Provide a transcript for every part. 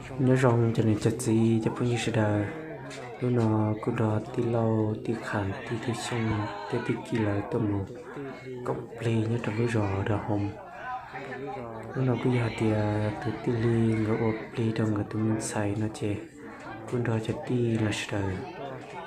Nyob zoo cov niam cov txiv cov phooj ywg sawv daws, hnub no kuj nrog tij laug tij qham tij tub Xyooj thiab tij Kis lawv tuaj mus koom plig nyob rau lub zos Dam Hoos. Hnub no kuj yog hais tias tus tij Lis nkawd ua plig rau nkawd tus me ntxhais no ces kuj nrog cov tij laug sawv daws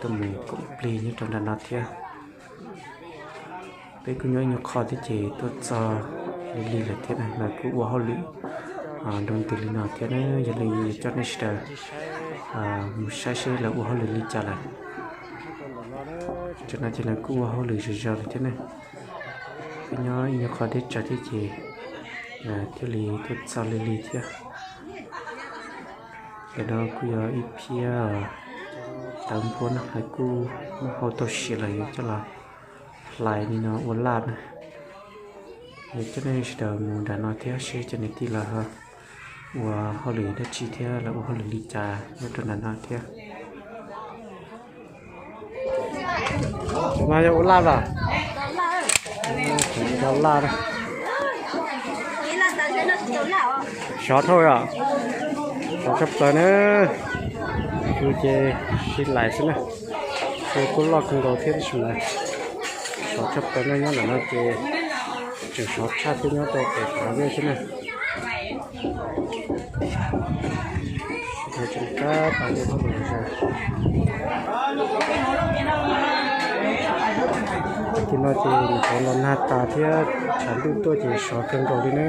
tuaj mus koom plig nyob rau nram no thiab. Peb kuj nyob ib nyuag qho thiab ces tuaj txog lig lig lawm thiab na, lawv kuj ua hauj lwm nroo ntws li no thiab na. Yog li yuav coj nej sawv daws mus saib seb lawv ua hauj lwm li cas lawm. Tam no ces lawv kuj ua hauj lwm zom zaws lawm thiab na. Peb nyob ib nyuag qho deb tsawv thiab ces thiaj li tuaj txog lig lig thiab. Ntawm no kuj yog ib phiab tawv npua na, lawv kuj muab hau tau siav lawm yuav coj los hlais li no ua laj na. Yuav coj nej sawv daws mus nram no thiab seb cov niam tij lawv ua hauj lwm dab tsi thiab lawv ua hauj lwm li cas nyob rau nram no thiab. Cov no yog ua laj los? Cov no yog laj na. Sov dhau os, sov tshaj plaws na. Kuv ces sib lais xwb na. Kuj loj kawg nkaus thiab tab sis mas sov tshaj plaws na, nyob ntawm no ces tseem sov tshaj thiab nyob rau pem qav vej xwb na. Tseem tab tas li hauj lwm zos. Tim no ces nyuam qhuav los nag tas thiab tshav ntuj tuaj ces sov kawg nkaus li na.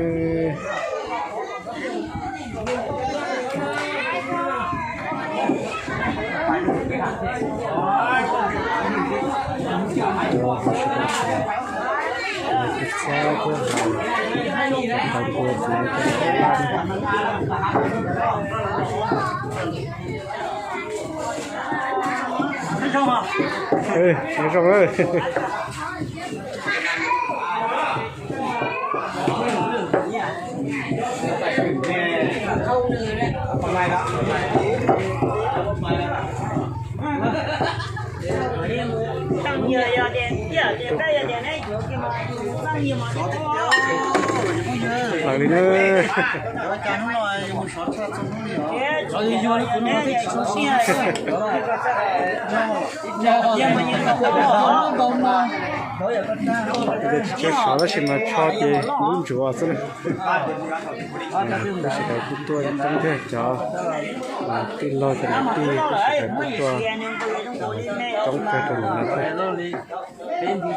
Lawm li na. Tsis tshua sov tab sis mas tsho ces lub ntsuav xwb na. Kuj sawv daws kuj tuaj coob thiab, cov tij laug cov niam tij kuj sawv daws kuj tuaj coob kawg rau ntawm no thiab. Hnub no peb tij tij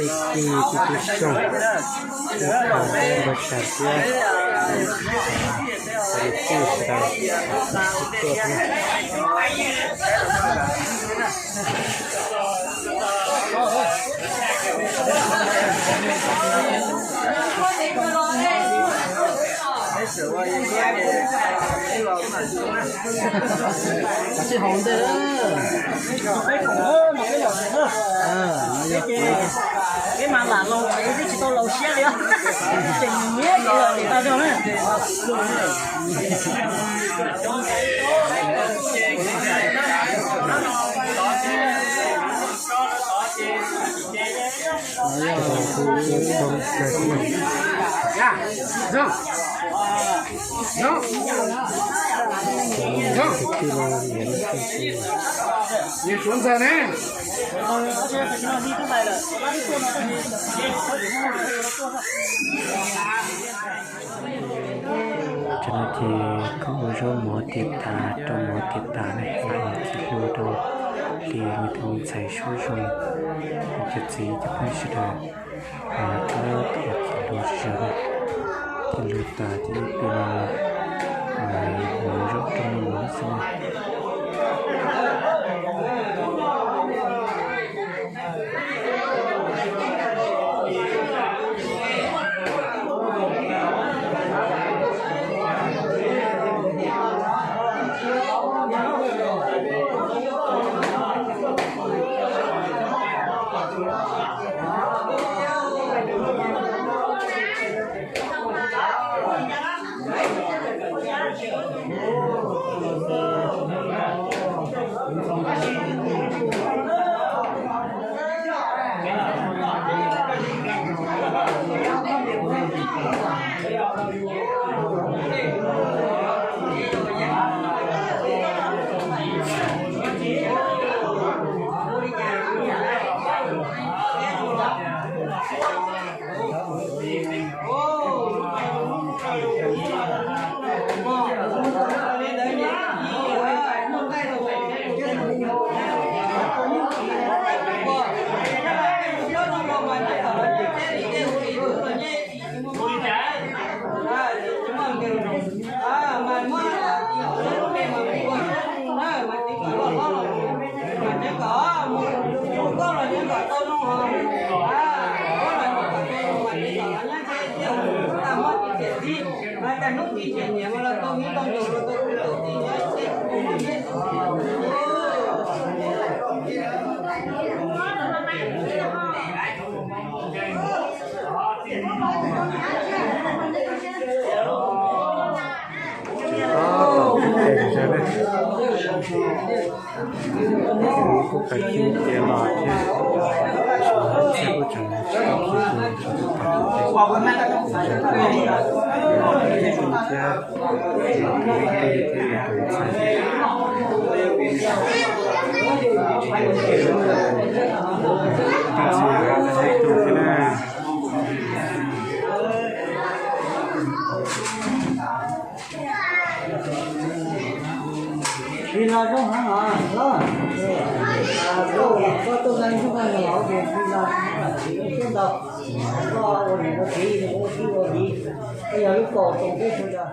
tub Xyooj, tij Kis, npawg Sam thiab cov niam tij sawv daws tuaj thiab. Peb mas lam laus, peb tsis tau laus siab li, tseem nyiam ces tau zog na. Tam no ces kuj ua zaub mov tiav tas, rau mov tiav tas ne, los ua ci hlua rau li nws tus me ntxhais suab zoo, cov txiv cov phooj ywg sawv daws, tab tom ci hlua zog, ci hlua tas ces ib pliag no mov zaub rau mov xwb na. Kuj kav tsij tiav los thiab, kuj tseem tsis tau khi tus tsis tau pom tus teb, thiab tus teb thiab tus ntxhais, tus teb tus ntxhais ib tug thiab na. Tsis los zoo heev os, los koj tuaj nqa ib tug nqa los ces tsis los tsis ntau, koj ua niam ua txiv ua tib ua viv, koj yog lub kaus toom peb sawv daws.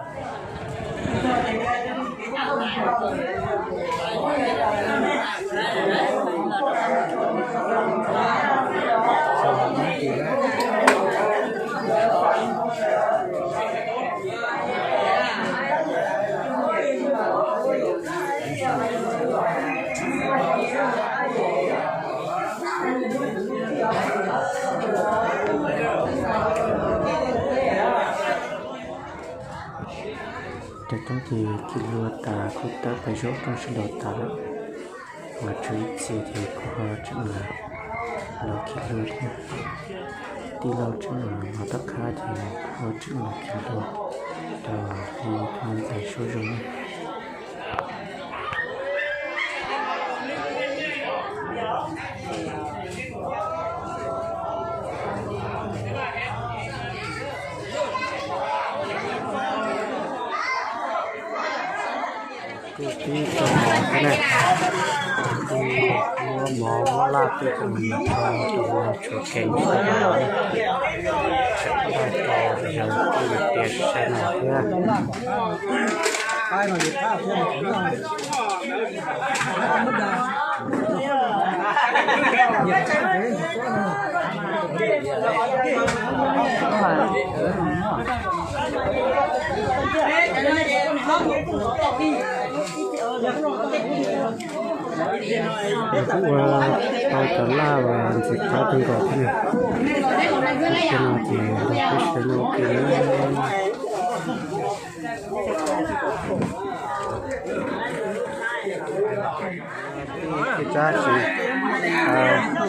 Cov roob ces khi hlua tas kuj tawm pais zaub roob sib nraus tas lawm. Ho tshuav ib txhia ces kuj ho tseem los khi hlua thiab. Tij laug tseem los tom qab ces kuj ho tseem los khi hlua rau ib tug me ntxhais suab zoo na. Kuj tib tug mov thiab na, kuj muab mov muab laj tej rau tus no tshuav kev xwb, tsam npaj rau yog kuj tias saib no thiab. Kuj ua tau cov laj uas ntxiv qab kawg nkaus thiab na. Qhov no ces nrog peb sawv daws noj ua ke na. Ib tsab tseem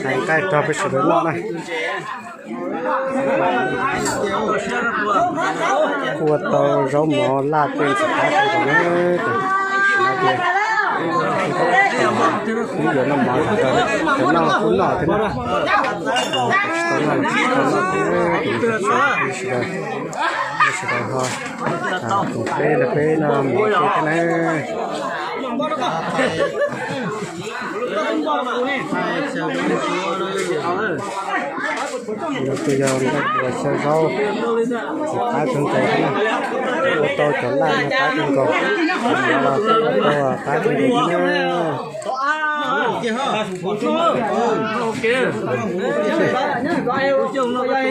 hais nqaij rau peb sawv daws noj na. Kuj ua tau zaub mov laj tej ntxiv qab kawg nkaus na. Ces no ces kuj yuav noj mov, cov noj kuj noj thiab na, cov tsis tau noj los kuj tsis tau noj thiab. Ces sawv daws, sawv daws ho koom peb nrog peb noj mov thiab na. No kuj yog nqaij puas xyaw zaub ntxiv qab kawg nkaus thiab na. Ua tau cov laj no qab kawg nkaus, ua tau qab kawg nkaus thiab na. Tij nkawd tseem tab tom noj nqaij rog na.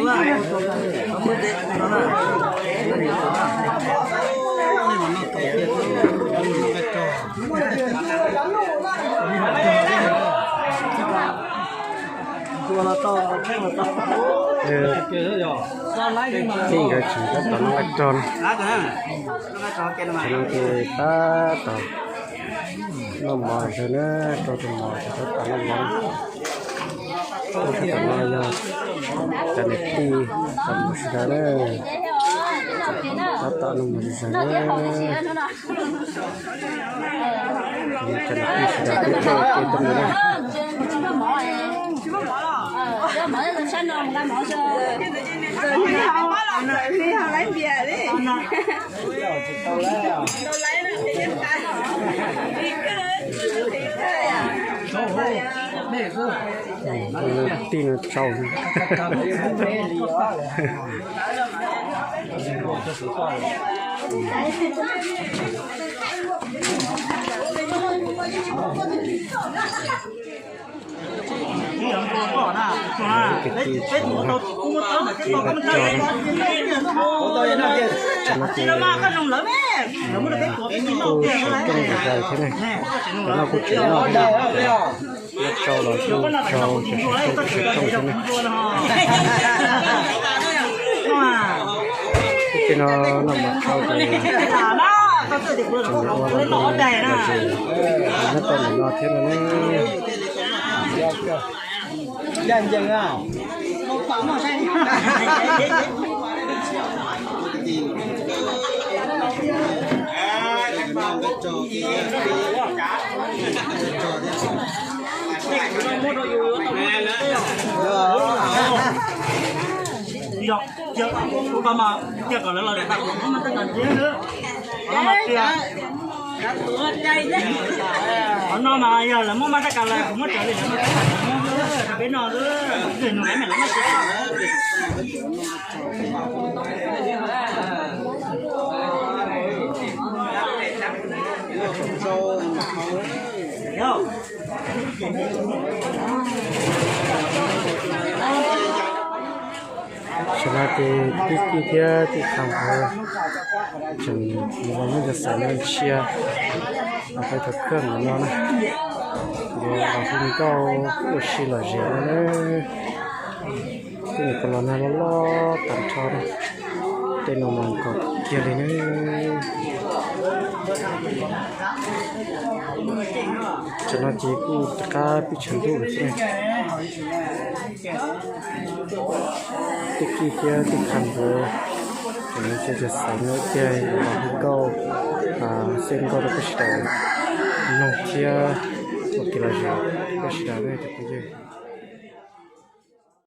Ces no ces tab tom noj mov zog na, rau tus mos ces tab tom noj mov. Tab tom no yog cov niam tij tau mus sawv daws na, tab tom noj mov zog na. Cov niam tij sawv daws twb tuaj ua ke tuaj mus na. Tij no tsaug. Kwv tij thaum no coj na, tam no ces kuj sawv rooj dais thiab ne, tam no kuj tseem noj thiab, noj tsau los kuj tsau, tseem sawv rooj kuj sawv rooj thiab ne. Tib no noj mov tsau ces tseem yuav ua lom zem nyob rau ntawm no thiab no ne. Qhov no mas yog lawv muab maj tab kav lawm kuv muab raws li lawv muab rau peb noj, nws me lawv noj. Tam no ces tib kij thiab tij qha nkawd tseem mus los muab cov xaiv no tshiab los peb thaum kawg ntawm no na. Ces los hu nkauj ua si lom zem no na. Tej nyuam qhuav los nag loj loj tag nrho na, tej no mas nkaus kiag li na. Tam no ces kuj rov qab pib tshav ntuj lawm xwb na. Tib kij thiab tij qha nkawd tseem mus cov xaiv no tiag los hu nkauj, xeeb nkauj rau peb sawv daws mloog thiab ua kev lom zem peb sawv daws ne cov phooj ywg.